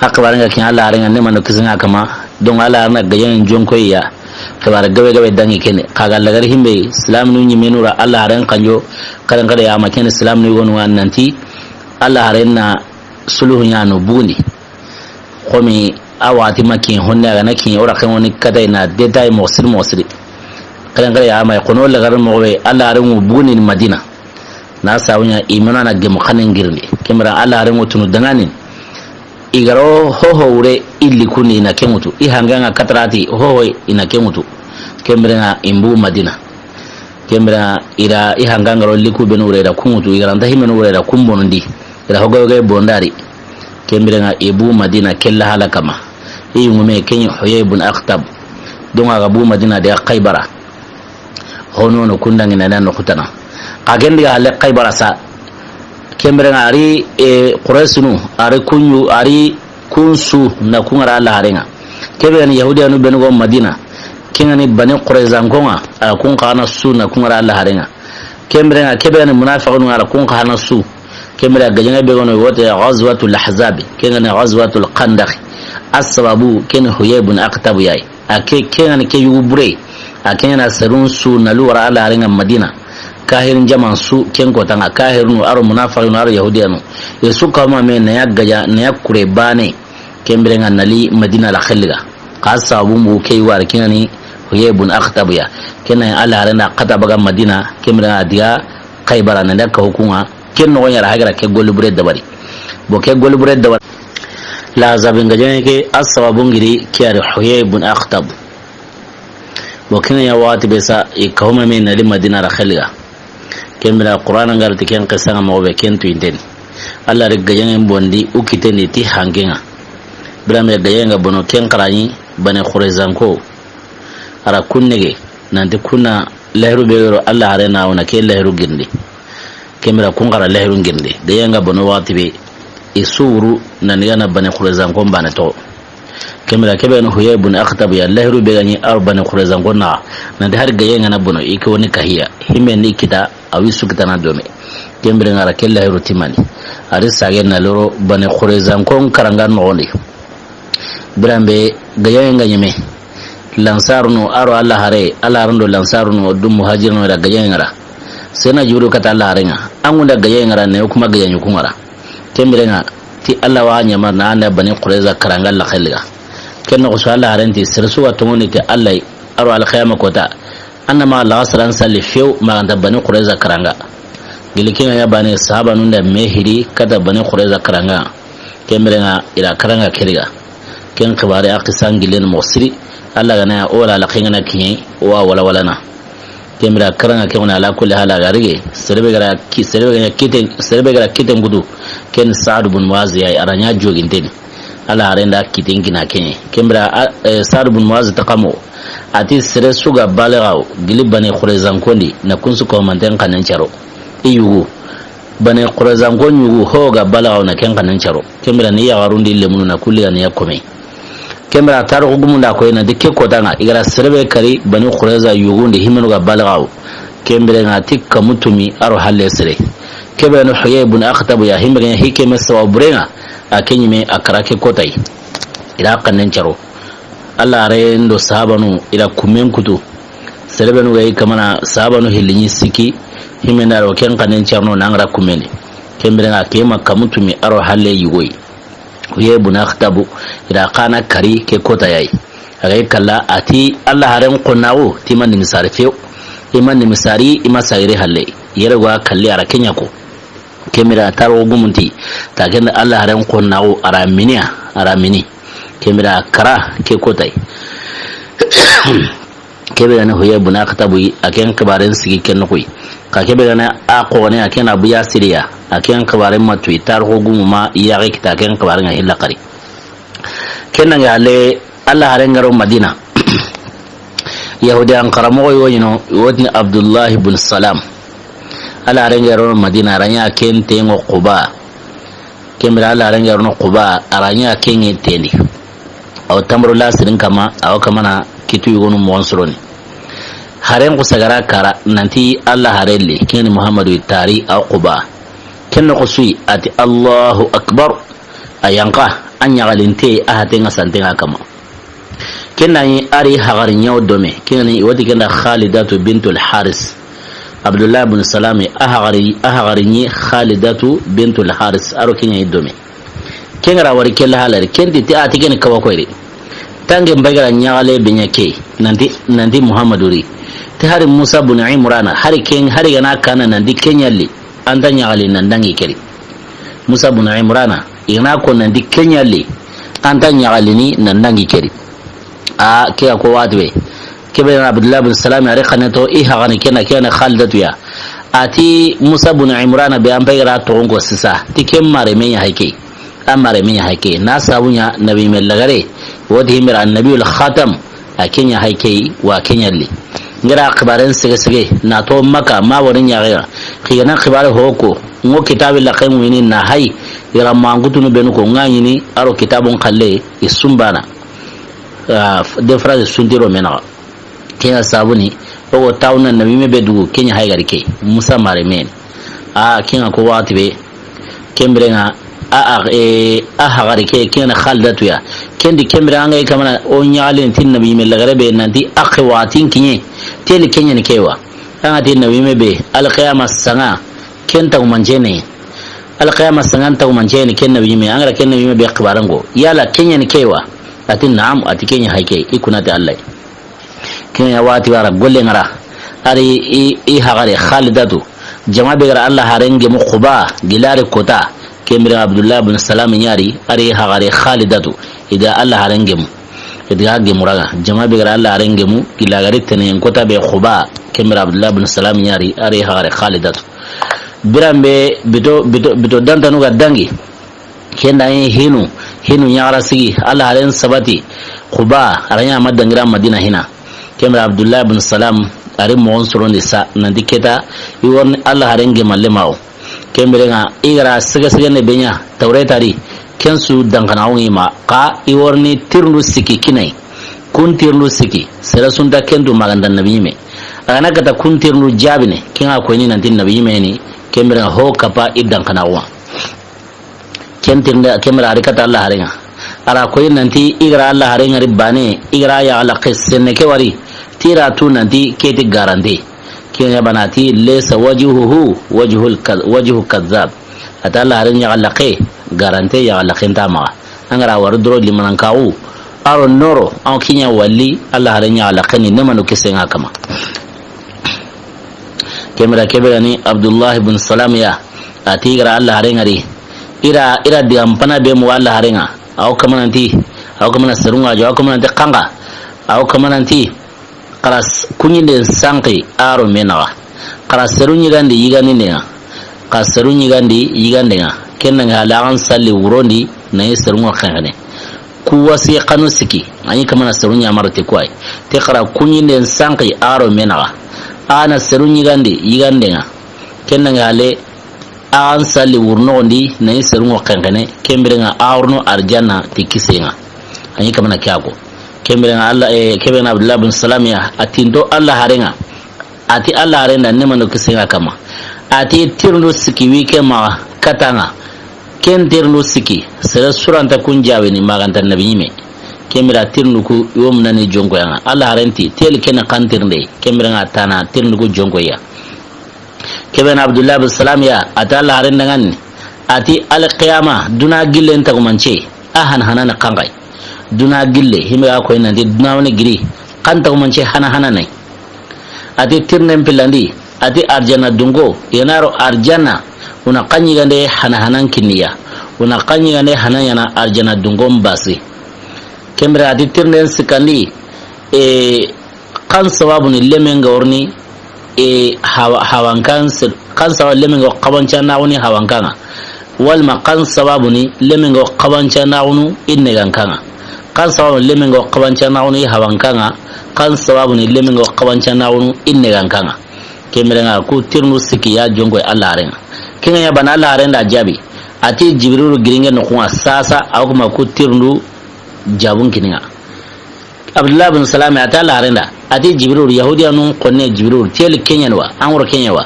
A xibaaren ga kiɲe Alla haaren ŋa, neema do kisiye ŋa a kama. Donc Alla haaren na gajaŋen jonkoyi ya. Xibaare gabe gabe dangi ken di. Xa ga lagari himbe, silaamunu ɲimenu ra Alla haaren xanjo, xaren xare ya ma ken di silaamunu yogonu ŋa nanti Alla haaren na suluhu ɲa no bugundi. Xomi a waxati ma kiɲe honne a ga na kiɲe o ra xen woni katay na détail moxo siri moxo siri. Xaren xare ya ma xono lagari moxo be Alla haaren ŋu bugundi ni Madina. Na sabu ɲa i mana na gemu xannen girindi. Ken bire Alla haaren ŋu tunu dangani. I ga ro hoho wure i likundi i na ken ŋutu. I hangan ŋa katarati hoho i na ken ŋutu. Ken bire ŋa i mbu Madina. Ken bire ŋa i ra i hangan ga ro liku benu wure i ra kun ŋutu. I ga ra nta himenu wure i ra kun bonondi. I ra hogo hogo bondari. Ken bire ŋa i bu Madina kella hala kama. I yungume ken ɲi Huyay bun Akhtab. Donc a ga bu Madina de Xaybara. Hono no kundangi na no xutana. Xa ken di ga halle Xaybara sa. Ken bire ŋa a ri, e, Quraysinu, a ri kunɲu, a ri kunsu na kun ŋa ra Alla haaren ŋa. Kebe ni Yahudiyanu benu go Madina. Ken ŋa ni Bani Qurayza ko ŋa, a kun xa na su na kun ŋa ra Alla haaren ŋa. Ken bire ŋa kebe ni munafiqunu ŋa ra kun xa na su. Ken bire gajaŋe be gono wote Ghazwatul Ahzab, ken ŋa ni Ghazwatul Khandaq. A sababu ken Huyay bun Akhtab yayi. A ke, ken ŋa ni ke yugu bure. A ken ŋa na serun su na lu wara Alla haaren ŋa Madina. Kahirin jaman su ken kota ŋa, kahirinu a ro munafiqinu a ro Yahudiyanu. I su kama me na ya gaja, na ya kure baane. Ken bire ŋa na li Madina la xelli ga. Xa sabu mbu ke yugu a ri ken ŋa ni Huyay bun Akhtab ya. Ken ŋa ni Alla haaren da xata baga Madina, ken bire ŋa a diga Xaybara na da ka hukuma. Ken noxo ɲa ra hagira ke golli bure dabari. Bo ke golli bure dabari. La Ahzab gajaŋe ke a sababu ngiri ke a ri Huyay bun Akhtab. Bo ken ŋa ɲa waxati be sa i ka huma me na li Madina ra xelli ga. Ken bire Qur'ana ga ri ti ken qissa ŋa moxo be ken tu inteni. Alla ri gajaŋen bondi u kiteni ti hanke ŋa. Bire me gajaŋen ga bono ken xarani Bani Qurayza ko. A ra kun nege nanti kun na lahiru be ga ro Alla haaren ŋa, o na ke lahiru girindi. Ken bire kun xa ra lahiru girindi. Gajaŋen ga bono waxati be i su wuru na ni ga na Bani Qurayza ko baane to. Ken bire kebe ni Huyay bun Akhtab ya lahiru be ga ɲi a ro Bani Qurayza ko na. Nanti hari gajaŋen ga na bono i ke woni kahiya. Himbe ni kita a wi su kitana dome. Ken bire ŋa a ra ke lahiru timani. A ri sage na loro Bani Qurayza ko karanga noxon di. Bire be gajaŋen ga ɲeme. Lansarunu a ro Alla haare, Alla haaren do Lansarunu do Muhajirinu ra gajaŋen ŋa ra. Sena juru kata Alla haaren ŋa. An ŋu nda gajaŋen ŋa ra ne kuma gajaŋu kun ŋa ra. Ken bire ŋa ti Alla wa ɲamari na an da Bani Qurayza karanga la xelli ga. Ken noxo su Alla haaren ti sere su ga toŋondi ti Alla a ro alxiyama kota. An na ma laxasaran salli few ma ga nta Bani Qurayza karanga. Gili ken ŋa ya baane sahabanun da me hiri kata Bani Qurayza karanga. Ken bire ŋa i ra karanga ke ri ga. Ken xibaare a qissa ngillen moxo siri. Alla ga na ya o wala la ken ŋa na kiɲe o wa wala wala na. Ken bire karanga ke ŋa na ala kulli hala ga rige. Sere be ga ra ki, sere be ga ra kiten, sere be ga ra kiten gudu. Ken Sa'd bun Mu'az yayi a ra ɲa joginteni. Alla haaren da kiten kina ken ɲi. Ken bire a, e, Sa'd bun Mu'az ta kamo. A ti sere su ga baligaw gili Bani Qurayza ko ndi na kun su ko manten xannen caro. I yugu. Bani Qurayza ko yugu ho ga baligaw na ken xannen caro. Ken bire ni yaxarun di lemunu na kulli ga ni ya kome. Ken bire tarixu gumun da ko nanti ke kota ŋa i ga ra sere be kari Bani Qurayza yugun di himenu ga baligaw. Ken bire ŋa ti kamu tumi a ro halle sere. Kebe ni Huyay bun Akhtab ya himbe ŋa hikeme sababu bure ŋa. A ke ɲime a kara ke kota yi. I ra xannen caro. Alla haaren do sahabanu i ra kumen kutu. Sere benu ga yi kamana sahabanu hilli ɲi siki. Himenda ro ken xannen carno na ŋa ra kumeni. Ken bire ŋa ke ma kamu tumi a ro halle yugoyi. Huyay bun Akhtabu i ra xa na kari ke kota yayi. A ga yi kalla a ti Alla haaren xonnaxu ti ma nimisari few. I ma nimisari i ma sagiri halle. Yere ga kalli a ra ke ɲa ko. Ken bire tarixu gumun ti ta ken da Alla haaren xonnaxu a ra miniya a ra mini. Ken bire a kara ke kota yi. Kebe ga ni Huyay bun Akhtabu yi a ken xibaaren sigi ken noxo yi. Xa kebe ga ni a xone a ken Abu Yasir ya a ken xibaaren ma tu yi tarixu gumu ma yaxi kita ken xibaaren ŋa hilla xari. Ken na ŋa halle Alla haaren ga ro Madina. Yahudiyan xaramoxo yo ɲi no wotini Abdullahi bun Salam. Alla haaren ga ro Madina a ra ɲa ken tenŋo Quba. Ken bire Alla haaren ga ri no Quba, a ra ɲa ken ŋa tendi. A wa tanburu lasirin kama, a wa kamana kitu yogonu moxon sorondi. Haaren xusa ga ra kara nanti Alla haaren li, ken ni Muhammadu, i tari a wa Quba. Ken noxo su yi, a ti, "Allahu akbar." A yanqa, a ɲaxalinte, a haten ŋa santen ŋa kama. Ken na ɲi a ri haxari ɲa wo dome. Ken ni i wa ti ken da Khalidatu bintul Haris. Abdullah bin Salami, a haxari, a haxari ɲi Khalidatu bintul Haris. A ro ken ɲa i dome. Ken ga ra wari ke la halari. Ken ti, ti a ti ken kawa koyri. Tangen bay ga ra ɲaxale be ɲa ke. Nanti, nanti Muhammadu ri. Ti hari Musa bin Imrana. Hari ken, hari ga na kana nanti ken ɲa li. An ta ɲaxali nan dangi ke ri. Musa bin Imrana, i ga na ko nanti ken ɲa li, an ta ɲaxalini nan dangi ke ri. A, ke ga ko waxati be. Ke be na Abdullah bin Salami, a ri xanne to, i haxani ken na, ken na Khalidatu ya. A ti Musa bin Imrana be an pay ga ra toxon ko sisa. Ti ken mare me ɲa hayi ke. A mare me ɲa hayi ke. Na sabu ɲa Nabi me lagare. Wo ti himira Annabiyul Khatam. A ken ɲa hayi ke wa ken ɲa li. N ga ra xibaaren sege sege, na to Makka, ma wori ɲaxe ya. Xigana xibaare ho ko, ŋo kitaabi laxe ŋuɲini na hayi, i ra mangutunu benu ko ŋa ɲini, a ro kitaabun xalle, i sumbana. Ah, de phrase suntiro me naxa. Ken ɲa sabu ni, o go tawna Nabi me be dugu, ken ɲa hayi ga ri ke, Musa mare me ni. A, ken ŋa ko waxati be, ken bire ŋa, a, a, e, a haxari ke, ken na Khalidatu ya. Ken di ken bire an ga i kamana o ɲaxalen ti Nabi me lagare be nanti a xe waxatin kiɲe, teli ken ɲa ni ke wa. An ga ti Nabi me be, alqiyama saŋa, ken tagumance ni. Alqiyama saŋa tagumance ni ken Nabi me, an ga ra ken Nabi me be xibaaren ko. Yala ken ɲa ni ke wa? A ti naam, a ti ken ɲa hayi ke, i kuna ti Alla. Ken ɲa waxati wara golle ŋa ra. A ri i, i haxare Khalidatu. Jama be ga ra Alla haaren gemu Quba, gilari kota. Ken bire Abdullah bin Salam ɲa ri, a ri i haxare Khalidatu. I da Alla haaren gemu. I da gemu ra ŋa. Jama be ga ra Alla haaren gemu, gila ga ri tenen kota be Quba. Ken bire Abdullah bin Salam ɲa ri, a ri i haxare Khalidatu. Biran be bito, bito, bito dantanu ga dangi. Ken da ɲi hinu, hinu ɲaxara sigi, Alla haaren sabati, Quba, a ra ɲa ma dangira Madina hina. Ken bire Abdullah bin Salam, a ri moxon sorondi sa, nanti ke ta, i wori ni Alla haaren gemalle ma wo. Ken bire ŋa, i ga ra sege sege ne be ɲa, Tawreta ri, ken su dankana wo ŋi ma, xa i wori ni tirndu sikki kinayi. Kun tirndu sikki, sere su nta ken tu maganta Nabi me. A ga na kata kun tirndu jaabini, ken ŋa koyini nanti Nabi me ni, ken bire ŋa ho kapa i dankana wo ŋa. Ken tirnde, ken bire a ri kata Alla haaren ŋa. A ra koyi nanti i ga ra Alla haaren ŋa ri baane, i ga ra yaxa laxe senne ke wari. Ti ra tu nanti ke ti garante. Ken ɲa bana ti laysa wajhuhu wajhul ka-, wajhu kadhab. A ta Alla haaren yaxa laxe garante, yaxa laxe nta maxa. An ga ra wari doro limanankaxu. A ro noro, an kiɲa wali Alla haaren yaxa laxe ni nemanu kisen ŋa kama. Ken bire ke be ga ni Abdullah bin Salam ya, a ti i ga ra Alla haaren ŋa ri. I ra, i ra digan pana be mu Alla haaren ŋa. A wo kamana nti, a wo kamana serun ŋa jo, a wo kamana nti xanŋa. A wo kamana nti, xa ra s-, kuɲinden sanqi a ro me naxa. Xa ra serun ɲigandi yigandinde ŋa. Xa ra serun ɲigandi yigande ŋa. Ken na ŋa halaxan salli wurondi, na yi serun ŋo xenxene. Ku wasi xanu sikki, a ɲi kamana serun ɲamaro te kuwayi. Te xa ra kuɲinden sanqi a ro me naxa. A na serun ɲigandi yigande ŋa. Ken na ŋa hale, a an salli wurnoxondi, na yi serun ŋo xenxene, ken bire ŋa a wurno arjanna ti kisen ŋa. A ɲi kamana ke ya ko. Ken bire ŋa Alla, e, ke be na Abdullah bin Salam ya, a ti nto Alla haaren ŋa. A ti Alla haaren da nemanu kisen ŋa kama. A ti tirndu sikki wi ke maxa kata ŋa. Ken tirndu sikki, sere su ra nta kun jaabini maganta Nabi me. Ken bire tirndu ku yomunani jonko ya ŋa. Alla haaren ti, teli ken xan tirnde, ken bire ŋa tana tirndu ku jonko ya. Ke be na Abdullah bin Salam ya, a ta Alla haaren da ŋa ni, a ti alqiyama, duna gillen tagumance, a hana hana ni xanxay. Duna gille, himbe ga koyi nanti duna woni giri, xan tagumance hana hana ni. A ti tirnden pillandi, a ti arjanna dunko, i ga na ro arjanna, o na xa ɲigande hana hanan kinniya, o na xa ɲigande hana ɲaana arjanna dunkon basi. Ken bire a ti tirnden sikkandi, e, Xan sababu ni lemen ga wori ni, e, hawa-, hawankan se-, xan sababu lemen ga xabancannaxu ni hawankan ŋa. Walma xan sababu ni lemen ga xabancannaxu ni i negankan ŋa. Xan sababu ni lemen ga xabancannaxu ni i hawankan ŋa. Xan sababu ni lemen ga xabancannaxu ni i negankan ŋa. Ken bire ŋa ku tirndu sikki ya jonko Alla haaren ŋa. Ken ŋa ya bana Alla haaren da jaabi. A ti Jibrilu girinŋe noxun ŋa sasa, a wa kuma ku tirundu jaabun kini ŋa. Abdullah bin Salami a ti Alla haaren da, a ti Jibrilu, Yahudiyanun xonne Jibrilu, teli ke ɲa ni wa, an woro ke ɲa wa.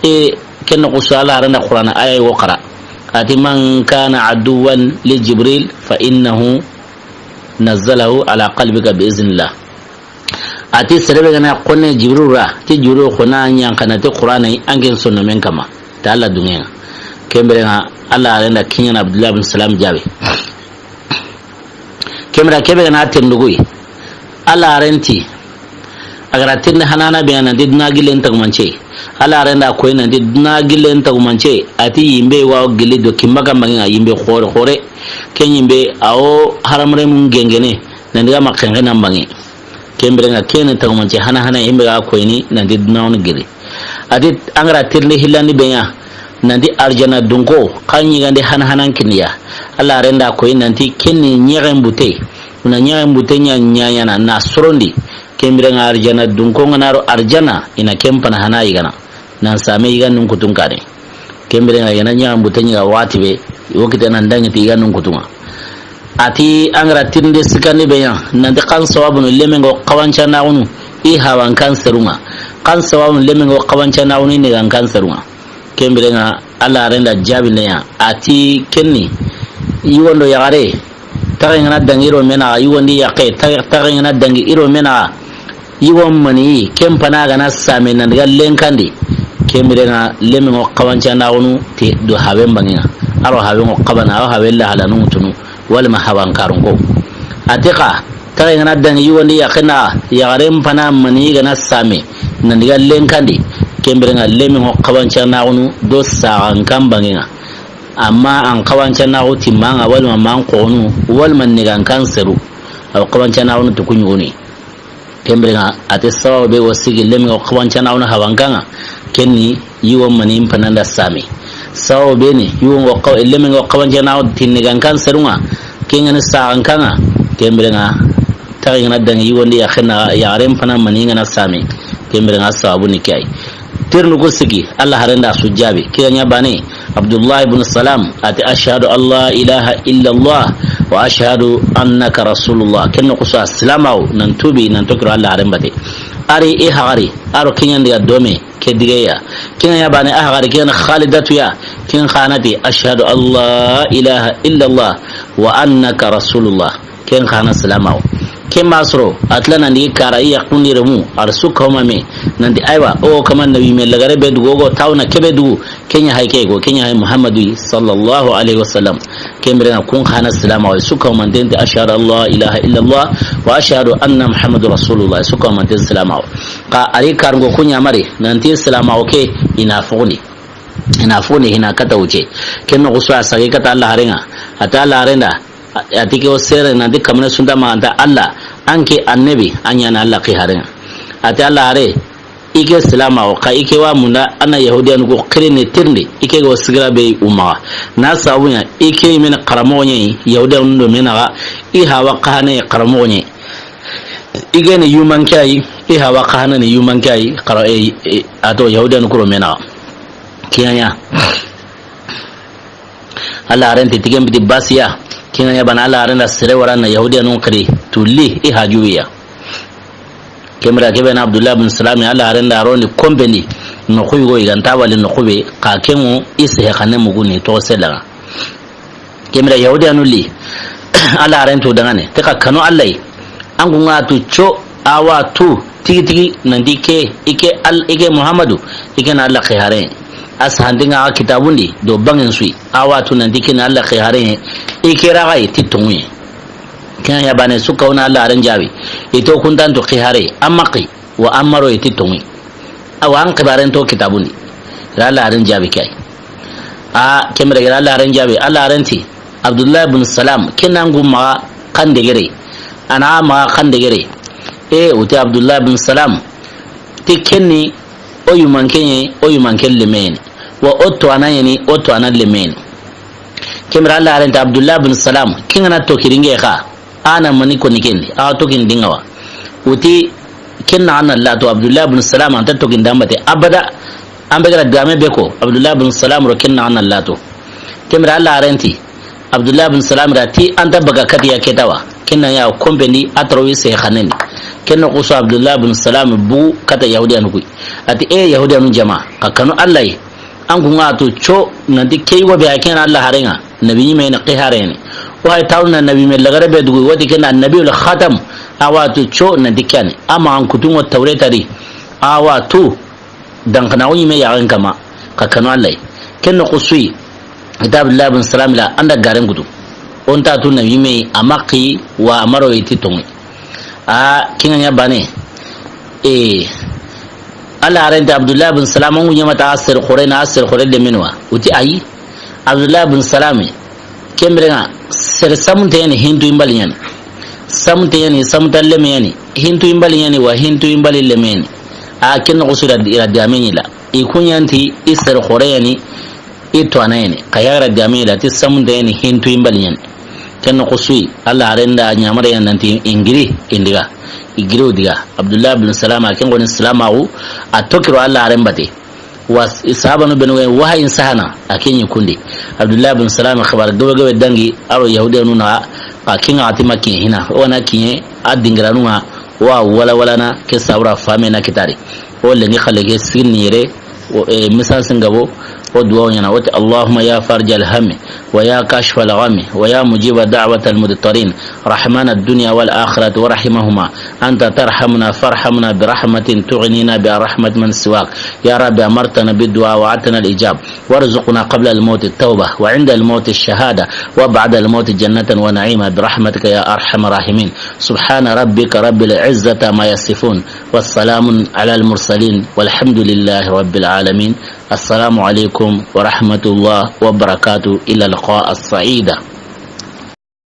E, ken noxu su Alla haaren da Qur'ana aaya wo xara. A ti, "Man kana aduwan li Jibril fa innahu nazzalahu ala qalbika bi iznillah." A ti sere be ga na xonne Jibrilu ra, ti Jibrilu xo na ɲa xa na ti Qur'ana yi, an ken sonno men kama. Ta Alla dunŋen ŋa. Ken biren ŋa Alla haaren da ke ɲa na Abdullah bin Salam jaabi. Ken bire ke be ga na tenduguyi. Alla haaren ti, a ga ra tirindi hanana be ya nanti duna gillen tagumance. Alla haaren da koyi nanti duna gillen tagumance. A ti yinbe wa gilli do kinba kan banŋe ŋa, yinbe xoore xoore. Ken yinbe a wo haramremun gengene, nanti ga ma xenxenan banŋe. Ken biren ŋa ken ni tagumance hana hana yinbe ga koyini nanti duna wo ni giri. A ti an ga ra tirindi hillandi be ya nanti arjana dunko xa ɲigandi hana hanan kiniya. Alla haaren da koyi nanti ken ni ɲexen bute. I na ɲexen bute ɲa ɲaɲana na sorondi. Ken biren ŋa arjana dunko ŋa na ro arjana, i na ken pana hana yigana. Nan same yigandun kutun kane. Ken biren ŋa i ga na ɲexen bute ɲiga waxati be, i wo kite nan dangi ti yigandun kutun ŋa. A ti an ga ra tirindi sikkandi be ya nanti kan sawabunu lemen ŋa wo xawancanaxunu i hawan kan serun ŋa. Kan sawabunu lemen ŋa wo xawancanaxunu i negan kan serun ŋa. Ken biren ŋa Alla haaren da jaabinde ya. A ti ken ni, yigo ndo yaxare, taxe ga na dangi i ro me naxa, yigo ndi yaxe, taxe, taxe ga na dangi i ro me naxa, yigo mani, ken pana ga na same nan daga lenkandi. Ken biren ŋa lemen ŋa wo xawancanaxunu ti do hawen banŋe ŋa. A ro hawen ŋa wo xabana, a wo hawen lahalanun tunu. Walla ma hawan karunko. A ti xa, taxe ga na dangi yigo ndi yaxe na, yaxaren pana mani ga na same, nan daga lenkandi, ken biren ŋa lemen ŋa wo xawancanaxunu do saxan kan banŋe ŋa. Amma an xawancanaxu ti ma ŋa, walla ma an xoxonu, walla ma negan kan seru. A wo xawancanaxunu ti ku ɲuguni. Ken biren ŋa, a ti sababu be wo sigi lemen ŋa wo xawancanaxunu hawan kan ŋa, ken ni yigo mani pana nda same. Sababu be ni, yigo ŋa wo xaw-, lemen ŋa wo xawancanaxu ti negan kan serun ŋa, ken ga ni saxan kan ŋa, ken biren ŋa, taxe ga na dangi yigo ndi yaxe na, yaxaren pana mani ga na same, ken biren ŋa sababu ni ke yi. Tirindi ku sikki, Alla haaren da su jaabi. Ke ga ɲa baane, Abdullah ibn Salam, a ti, "Ashhadu an la ilaha illallah wa ashhadu annaka rasulullah." Ken noxu su a silamaxu, nan tuubi, nan toxo ro Alla haaren batte. A ri i haxari, a ro ke ɲa ndi ga dome, ke dige ya. Ke ga ɲa baane a haxari, ke ga ni Khalidatu ya, ken xa na ti, "Ashhadu an la ilaha illallah wa annaka rasulullah." Ken xa na silamaxu. Ken ma soro, a ti la nan di kara i yaxundi remu, a ri su kawma me, nan di aywa, o kama nabi me lagare be dugu, o go tawna ke be dugu, ken ɲa hay ke go, ken ɲa hay Muhammadu sallallahu alaihi wasallam. Ken biren ŋa kun xa na silamaxu, su kawmanten ti, "Ashhadu an la ilaha illallah, wa ashhadu anna Muhammadu rasulullah," su kawmanten silamaxu. Xa a ri karunko ku ɲa mari, nan ti silamaxu ke, i na foxundi. I na foxundi, i na kata wuce. Ken noxu su a sagi kata Alla haaren ŋa, a ti Alla haaren da, a ti ke wo sere nanti kamane sunta ma anta Alla, an ke annabi, an ɲa na Alla xi haaren ŋa. A ti Alla haare, i ke silamaxu, xa i ke wa munda, a na Yahudiyanu ku xirini tirindi, i ke go sigira be u maxa. Na sabu ɲa, i ke i mene xaramoxo ɲa yi, Yahudiyanu do me naxa, i hawa xa hana yi xaramoxo ɲa yi. I ke ni yumanke yi, i hawa xa hana ni yumanke yi, xara, e, e, a to Yahudiyanu ku ro me naxa. Ke ɲa ɲa. Alla haaren ti tigen biti basiya. Ke ɲa ɲa baane Alla haaren da sere wara na Yahudiyanun xiri tulli i hajuwiya. Ken bire ke be na Abdullah bin Salami, Alla haaren da a rondi konpe ndi, noxu yogo i ga nta wali noxu be, xa ken ŋo i sehe xanne muguni toxo selaŋa. Ken bire Yahudiyanu li, Alla haaren tu dangane, ti xa kanu Alla yi, an ku ŋa tu co, a wa tu tigi tigi, nanti ke, i ke Al-, i ke Muhammadu, i ke na Alla xi haaren. A sahanti ŋa kitabun di, do banŋen su yi, a wa tu nanti ke na Alla xi haaren, i ke raxa yi ti tonŋu yi. Ken ya baane su kawna Alla haaren jaabi, i to kuntan tu xi haare, a ma xi, wa a ma ro yi ti tonŋu yi. Awa an xibaaren to kitabun di. I ra Alla haaren jaabi ke yi. A, ken bire i ra Alla haaren jaabi. Alla haaren ti, Abdullah bin Salam, ken na an ku maxa xandegere. A na maxa xandegere. E, o ti Abdullah bin Salam. Ti ken ni o yumanke ɲa yi, o yumanke lemme ni. Wa o tuwaana ɲa ni, o tuwaana lemme ni. Ken bire Alla haaren ti Abdullah bin Salam, ken ga na toxo ri ŋe xa. A na mani koni ken di, a toxo ri ŋa wa. O ti, ken na an na lato, Abdullah bin Salam, an ta toxo ri n da n batte abada. An be ga ra game be ko, Abdullah bin Salam ro ken na an na lato. Ken bire Alla haaren ti Abdullah bin Salam da ti, an ta baga kati ya ke ta wa? Ken na ya konpen di, a toro wi se xannen di. Ken noxo su Abdullah bin Salam bugu kata Yahudiyanu ku yi. A ti, e Yahudiyanu jama, xa kanu Alla yi. An ku ŋa tu co nanti ke yi go be a ken Alla haaren ŋa, nabi ɲi me ni, ke haaren ni. O hay tawna nabi me lagare be dugu, wati ken annabiyul khatam. A wa tu co nanti ke ya ni. Amma an kutu ŋo Tawreta di. A wa tu dankana o ɲi me yaxen kama, xa kanu Alla yi. Ken noxo su yi, i ta Abdullah bin Salam la, an da garen kutu. O nta tu nabi me, a ma xi wa a ma ro yi ti tonŋi. A, ken ŋa ɲa baane. E, Alla haaren ti Abdullah bin Salam, an ku ɲa ma ta a sere xoore na, a sere xoore de men wa. O ti ayi. Abdullah bin Salam, ken bire ŋa, sere samunte ya ni, hintu imbali ya ni. Samunte ya ni, samunta leme ya ni, hintu imbali ya ni, wa hintu imbali leme ya ni. A, ken noxo su da, i ra digaame ɲi la. I ku ɲa nti, i sere xoore ya ni, i tuwaana ya ni. Xa ya ra digaame ɲi la, ti samunte ya ni, hintu imbali ya ni. Ken noxo su yi, Alla haaren da ɲaamari ya nanti i n giri, i n diga. I giri o diga. Abdullah bin Salam, a ken xo ni silaamaxu, a toxo ro Alla haaren batte. Wa s-, sahabanu benu ga wahayin sahana, a ken ɲi kundi. Abdullah bin Salam xibaare gabe gabe dangi, a ro Yahudiyanu na, xa ken ŋa a ti ma kiɲe hina. O ga na kiɲe, a dingiranun ŋa, wa wala wala na, ke sabura faame na kitari. O lenki xalle ke sigini yere, o, e, misan singabo, o duwa o ɲaana, o ti, اللهم يا فارج الهم، ويا كاشف الغم، ويا مجيب دعوة المضطرين، رحمن الدنيا والآخرة ورحيمهما، أنت ترحمنا فارحمنا برحمة تغنينا بها رحمة من سواك. يا رب، أمرتنا بالدعاء ووعدتنا الإجابة، وارزقنا قبل الموت التوبة، وعند الموت الشهادة، وبعد الموت جنة ونعيما برحمتك يا أرحم الراحمين. سبحان ربك رب العزة عما يصفون، والسلام على المرسلين، والحمد لله رب العالمين. السلام عليكم ورحمة الله وبركاته. إلى اللقاء السعيد.